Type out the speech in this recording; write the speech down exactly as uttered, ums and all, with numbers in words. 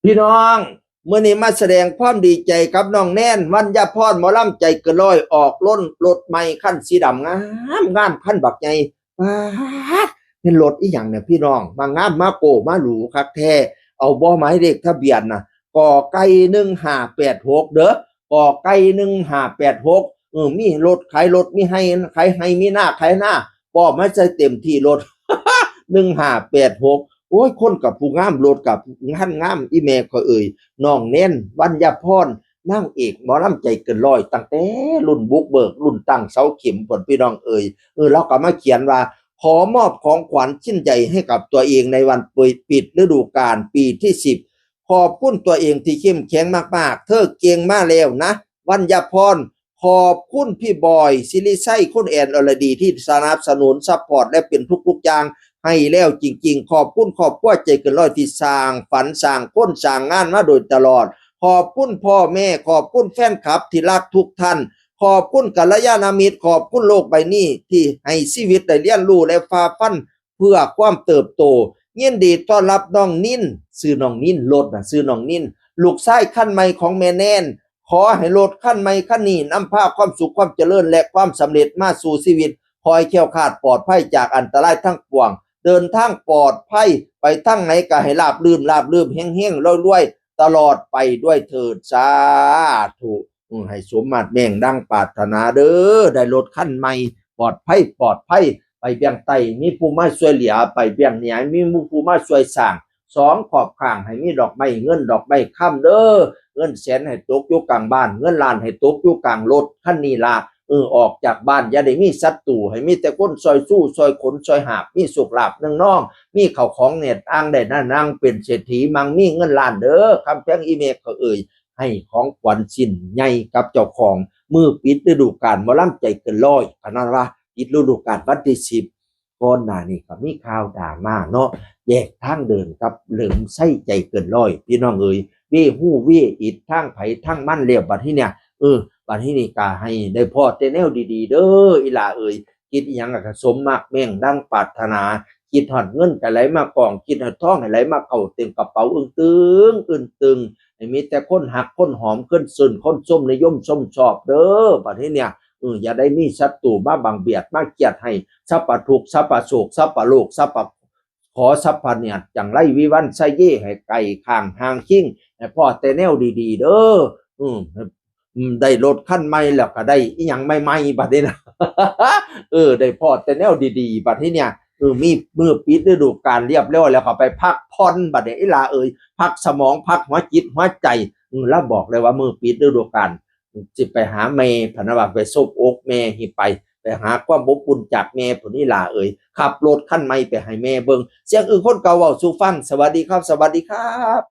พี่น้อง มื้อนี้มาแสดงความดีใจกับน้องแนน วัญญาพร หมอลำใจเกินร้อย ออกรถ รถใหม่คันสีดำ งามงาม คันบักใหญ่ ป๊าด เป็นรถอีหยังเนี่ยพี่น้อง มางามมาโก้มาหรูคักแท้ เอาบ่หมายเลขทะเบียนนะ ก.ไก่ หนึ่งห้าแปดหก เด้อ ก.ไก่ หนึ่งห้าแปดหก เออ มีรถขายรถ มีไฮ่ขายไฮ่ มีนาขายนา ป้อมาใส่เต็มที่รถ หนึ่งห้าแปดหก โอ้ย คนกับผู้งาม รถกับงานงาม อีแม่ก็เอ่ย น้องแนน วัญญาพร นางเอกหมอลำใจเกินร้อย ตั้งแต่รุ่นบุกเบิก รุ่นตั้งเสาเข็มพุ้นพี่น้องเอ่ย เออ เราก็มาเขียนว่า ขอมอบของขวัญชิ้นใหญ่ให้กับตัวเองในวันปิดฤดูกาลปีที่สิบ ขอบคุณตัวเองที่เข้มแข็งมากๆ เธอเก่งมาแล้วนะ วัญญาพร ขอบคุณพี่บอย ศิริชัย คุณแอน อรดี ที่สนับสนุน ซัพพอร์ต และเป็นทุกๆอย่างให้แล้วจริงๆ ขอบคุณครอบครัวใจเกินร้อยที่สร้างฝัน สร้างคน สร้างงานมาโดยตลอด ขอบคุณพ่อแม่ ขอบคุณแฟนคลับที่รักทุกท่าน ขอบคุณกัลยาณมิตร ขอบคุณโลกใบนี้ที่ให้ชีวิตได้เรียนรู้และฝ่าฟัน เพื่อความเติบโต ยินดีต้อนรับน้องนิน ชื่อน้องนิน รถนะ ชื่อน้องนิน ลูกชายคันใหม่ของแม่แนน ขอให้รถคันใหม่คันนี้นำพาความสุข ความเจริญ และความสำเร็จมาสู่ชีวิต ขอให้แคล้วคลาดปลอดภัยจากอันตรายทั้งปวง เดินทางปลอดภัย ไปทางไหนก็ให้ราบรื่น ราบรื่น เฮงๆ รวยๆ ตลอดไปด้วยเถิด สาธุ อืม ให้สมมาตรแม่งดังปรารถนาเด้อ ได้รถคันใหม่ ปลอดภัย ปลอดภัย ไปเวียงใต้ มีผู้มาช่วยเหลือ ไปเวียงเหนือ มีผู้มาช่วยสร้าง สองขอบข้างให้มีดอกไม้เงินดอกไม้คำเด้อ เงินแสนให้ตกอยู่กลางบ้าน เงินล้านให้ตกอยู่กลางรถคันนี้ล่ะ เออ ออกจากบ้านอย่าได้มีศัตรู ให้มีแต่คนซอยสู้ ซอยขน ซอยหาบ มีโชคลาภเนืองนอง มีข้าวของแหนดอ่างได้นะ นางเป็นเศรษฐี มั่งมีเงินล้านเด้อ คำแพงอีแม่ก็เอ่ย ให้ของขวัญชิ้นใหญ่กับเจ้าของ มื้อปิดฤดูกาลหมอลำใจเกินร้อย อันนั้นว่า ปิดฤดูกาลวันที่สิบ ก่อนหน้านี้ก็มีข่าวดราม่าเนาะ แยกทางเดินกับเหลิมไส้ใจเกินร้อย พี่น้องเอ๋ย เวฮูเวอิดทางไผทางมันแล้ว บัดนี้เนี่ย เออ บัดนี้นี่ก็ให้ได้พ้อแต่แนวดีๆ เด้อ อีหล่าเอ๋ย คิดอิหยังก็สมมาตรแม่งดังปรารถนา คิดฮอดเงินก็ไหลมากอง คิดฮอดทองให้ไหลมาเข้าเต็มกระเป๋า อึ้งตึง อึ้งตึง ให้มีแต่คนฮัก คนหอม คนซื่น คนชม นิยมชมชอบเด้อ บัดนี้เนี่ย เออ อย่าได้มีศัตรูมาบังเบียด มาเคียดให้ สัพพะทุกข์ สัพพะโศก สัพพะโรค สัพพะ ขอสัพพะเนียด จังไรวิวัฒน์ไสเย ให้ไกลข้างห่างคิง ให้พ้อแต่แนวดีๆ เด้อ อืม อืม ได้รถคันใหม่แล้วก็ได้อิหยังใหม่ๆ บัดนี้นะ เออ ได้พ้อแต่แนวดีๆ บัดนี้เนี่ย เออ มีมื้อปิดฤดูกาลเรียบร้อยแล้วก็ไปพักผ่อน บัดนี้อีหล่าเอ๋ย พักสมอง พักหัวจิตหัวใจ อืม แล้วบอกเลยว่ามื้อปิดฤดูกาล สิไปหาแม่ พะนะว่า ไปซบอกแม่ หิไป ไปหาความอบอุ่นจากแม่พุ้น อีหล่าเอ๋ย ขับรถคันใหม่ไปให้แม่เบิ่ง เสียงอึ้งคนเก่าเว้าสู่ฟัง สวัสดีครับ สวัสดีครับ